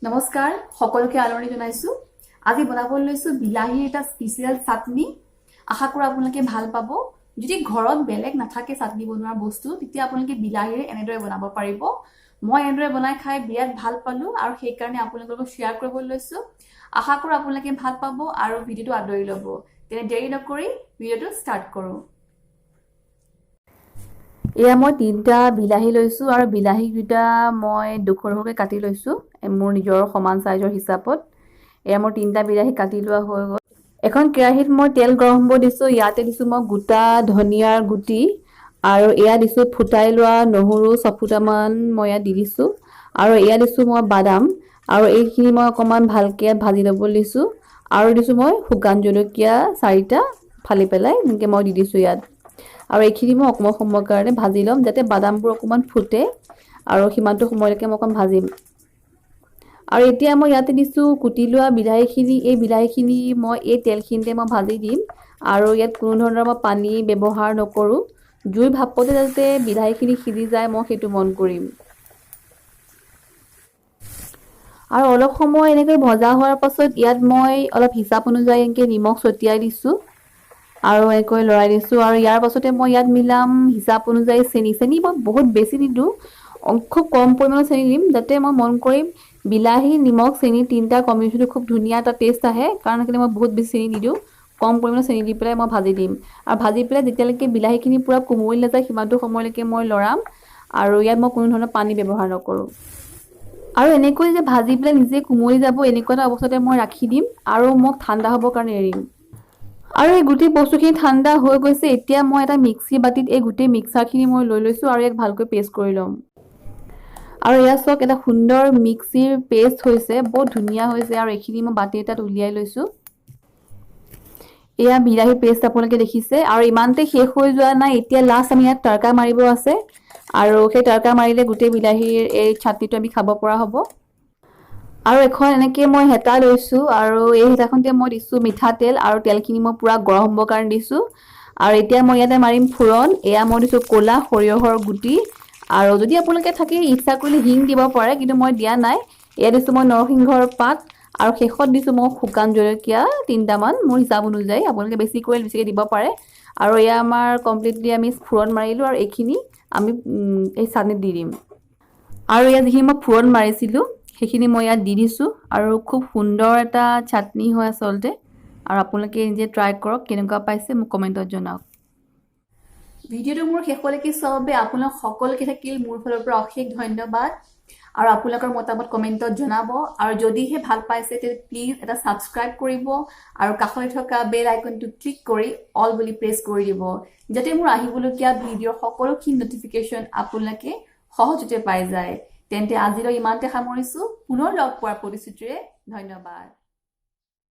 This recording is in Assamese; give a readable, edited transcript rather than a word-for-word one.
নমস্কাৰ, সকলোকে আদৰণি জনাইছোঁ। আজি বনাবলৈ লৈছোঁ বিলাহীৰ এটা স্পেচিয়েল চাটনি। আশা কৰোঁ আপোনালোকে ভাল পাব। যদি ঘৰত বেলেগ নাথাকে চাটনি বনোৱাৰ বস্তু, তেতিয়া আপোনালোকে বিলাহীৰে এনেদৰে বনাব পাৰিব। মই এনেদৰে বনাই খাই বিৰাট ভাল পালোঁ আৰু সেইকাৰণে আপোনালোকক শ্বেয়াৰ কৰিবলৈ লৈছোঁ। আশা কৰোঁ আপোনালোকে ভাল পাব আৰু ভিডিঅ'টো আদৰি ল'ব। তেনে দেৰি নকৰি ভিডিঅ'টো ষ্টাৰ্ট কৰোঁ। এয়া মই তিনিটা বিলাহী লৈছোঁ আৰু বিলাহীকেইটা মই ডোখৰ ডোখৰকৈ কাটি লৈছোঁ মোৰ নিজৰ সমান চাইজৰ হিচাপত। এয়া মোৰ তিনিটা বিলাহী কাটি লোৱা হৈ গ'ল। এখন কেৰাহীত মই তেল গৰম হ'ব দিছোঁ। ইয়াতে দিছোঁ মই গোটা ধনিয়াৰ গুটি আৰু এয়া দিছোঁ ফুটাই লোৱা নহৰু ছফুটামান মই ইয়াত দি দিছোঁ আৰু এয়া দিছোঁ মই বাদাম আৰু এইখিনি মই অকণমান ভালকৈ ভাজি ল'ব দিছোঁ। আৰু দিছোঁ মই শুকান জলকীয়া চাৰিটা ফালি পেলাই এনেকৈ মই দি দিছোঁ ইয়াত। আৰু এইখিনি মই অকণমান সময়ৰ কাৰণে ভাজি ল'ম, যাতে বাদামবোৰ অকণমান ফুটে আৰু সিমানটো সময়লৈকে মই অকণ ভাজিম। আৰু এতিয়া মই ইয়াতে দিছোঁ কুটি লোৱা বিলাহীখিনি। এই বিলাহীখিনি মই এই তেলখিনিতে মই ভাজি দিম আৰু ইয়াত কোনো ধৰণৰ মই পানী ব্যৱহাৰ নকৰোঁ। জুইৰ ভাপতে যাতে বিলাহীখিনি সিজি যায়, মই সেইটো মন কৰিম। আৰু অলপ সময় এনেকৈ ভজা হোৱাৰ পাছত ইয়াত মই অলপ হিচাপ অনুযায়ী এনেকৈ নিমখ ছটিয়াই দিছোঁ আৰু এনেকৈ লৰাই দিছোঁ। আৰু ইয়াৰ পাছতে মই ইয়াত মিলাম হিচাপ অনুযায়ী চেনি। চেনি মই বহুত বেছি নিদিওঁ, খুব কম পৰিমাণৰ চেনি দিম, যাতে মই মন কৰিম বিলাহী, নিমখ, চেনি তিনিটা কম্বিনেশ্যনটো খুব ধুনীয়া এটা টেষ্ট আহে। কাৰণ সেইকাৰণে মই বহুত বেছি চেনি নিদিওঁ, কম পৰিমাণৰ চেনি দি পেলাই মই ভাজি দিম। আৰু ভাজি পেলাই যেতিয়ালৈকে বিলাহীখিনি পূৰা কোমলি নাযায়, সিমানটো সময়লৈকে মই লৰাম আৰু ইয়াত মই কোনো ধৰণৰ পানী ব্যৱহাৰ নকৰোঁ। আৰু এনেকৈ যে ভাজি পেলাই নিজে কোমলি যাব, এনেকুৱা এটা অৱস্থাতে মই ৰাখি দিম আৰু মোক ঠাণ্ডা হ'বৰ কাৰণে এৰিম। আৰু এই গোটেই বস্তুখিনি ঠাণ্ডা হৈ গৈছে। এতিয়া মই এটা মিক্সি বাতিত এই গোটেই মিক্সাৰখিনি মই লৈ লৈছোঁ আৰু ইয়াক ভালকৈ পেষ্ট কৰি ল'ম। আৰু এয়া চাওক, এটা সুন্দৰ মিক্সিৰ পেষ্ট হৈছে, বহুত ধুনীয়া হৈছে। আৰু এইখিনি মই বাতি এটাত উলিয়াই লৈছোঁ। এয়া বিলাহী পেষ্ট আপোনালোকে দেখিছে। আৰু ইমানতে শেষ হৈ যোৱা নাই। এতিয়া লাষ্ট আমি ইয়াত তড়কা মাৰিব আছে আৰু সেই তড়কা মাৰিলে গোটেই বিলাহীৰ এই চাটনিটো আমি খাব পৰা হ'ব। আৰু এখন এনেকৈ মই হেতা লৈছোঁ আৰু এই হেতাখনতে মই দিছোঁ মিঠাতেল আৰু তেলখিনি মই পূৰা গৰম হ'বৰ কাৰণে দিছোঁ। আৰু এতিয়া মই ইয়াতে মাৰিম ফোৰণ। এয়া মই দিছোঁ ক'লা সৰিয়হৰ গুটি আৰু যদি আপোনালোকে থাকে ইচ্ছা কৰিলে হিং দিব পাৰে, কিন্তু মই দিয়া নাই। এয়া দিছোঁ মই নৰসিংহৰ পাত আৰু শেষত দিছোঁ মই শুকান জলকীয়া তিনিটামান মোৰ হিচাপ অনুযায়ী। আপোনালোকে বেছি কৰিলে বেছিকৈ দিব পাৰে। আৰু এয়া আমাৰ কমপ্লিটলি আমি ফোৰণ মাৰিলোঁ আৰু এইখিনি আমি এই চাটনিত দি দিম। আৰু ইয়াত যিখিনি মই ফোৰণ মাৰিছিলোঁ, সেইখিনি মই ইয়াত দি দিছোঁ আৰু খুব সুন্দৰ এটা চাটনি হয় আচলতে। আৰু আপোনালোকে নিজে ট্ৰাই কৰক, কেনেকুৱা পাইছে মোক কমেণ্টত জনাওক। ভিডিঅ'টো মোৰ শেষলৈকে চোৱাৰ বাবে আপোনালোক সকলোকে থাকিল মোৰ ফালৰ পৰা অশেষ ধন্যবাদ। আৰু আপোনালোকৰ মতামত কমেণ্টত জনাব। আৰু যদিহে ভাল পাইছে, তেতিয়া প্লিজ এটা ছাবস্ক্ৰাইব কৰিব আৰু কাষতে থকা বেল আইকনটো ক্লিক কৰি অল বুলি প্ৰেছ কৰি দিব, যাতে মোৰ আহিবলগীয়া ভিডিঅ'ৰ সকলোখিনি নটিফিকেশ্যন আপোনালোকে সহজতে পাই যায়। তেন্তে আজিলৈ ইমানতে সামৰিছোঁ। পুনৰ লগ পোৱাৰ প্ৰতিশ্ৰুতিৰে ধন্যবাদ।